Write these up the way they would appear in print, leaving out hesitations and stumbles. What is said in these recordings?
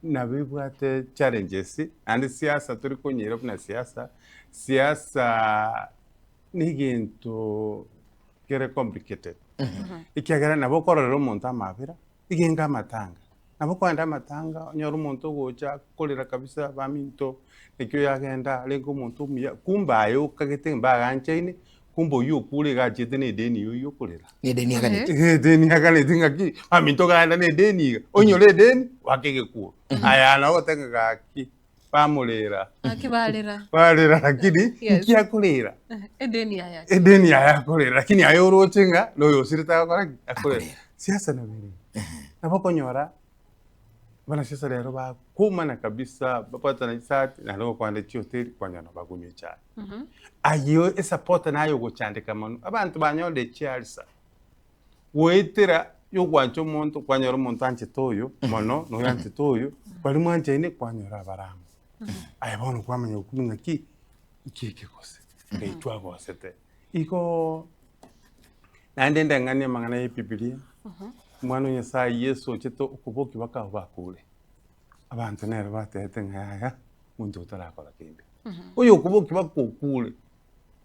Nabo ebwate challenges, naende siasa tori konyira buna siasa, siasa na egento kere complicated, ekiagera nabo okororera omonto amabera, egenge amatanga, nabo okogenda amatanga onyore omonto ogocha akorera kabisa baminto, naki oyo agenda arenge omonto omuya, kumbe aye okagete mbaganchaine, Kumbe oyio okure iga achiete na edeni ya oyio okorera. Na edeni aganeti. Eh, edeni aganeti ng'aki, baminto genda na edeni iga, onyore edeni, oake egekuo. Aya nabo ogoteba ng'a gaki, bamorera. Gaki barera. Barera lakini, Yes. nki akorera? Edeni yaye. Edeni yaye akorera, lakini aye oroche ng'a na oyo osirete agokora ki? Akorera. Akorera. Siasa nabo ere iga. Nabo okonyora, abanasiasa rero bakoumana kabisa, babwatana chisati, naende gokogenda chihoteli, kwanyora nabo bakonywa echae. Ayio esapota naye ogochandeka mono. Abanto banyorire chiarisa goetera yogwancha omonto kwanyora omonto anchete oyo mono na oyo anchete oyo, baria mwanchaine kwanyora abare amo. Aye bono kwamanya gokumia ng'aki nki eke gose ngai twagosete. Igoo naende ndeng'anie amang'ana ya ebibilia, omwana o Nyasaye Yeso ochete okobokia bakaba bakure, abanto nere batebete ng'a yaya monto otarakora kende. Oyo okobokia mpaka okure,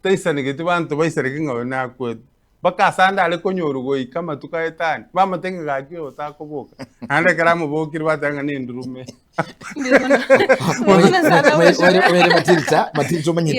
taisanegeti banto baisaneke ng'a oyo nakwete, mpaka ase ande are konyorwa goika amatuko aetanie, bamotebia ng'a gaki oyo takoboka, naende ekero amobokire bateba ng'a nendurume. Matilda, Matilda omanyete.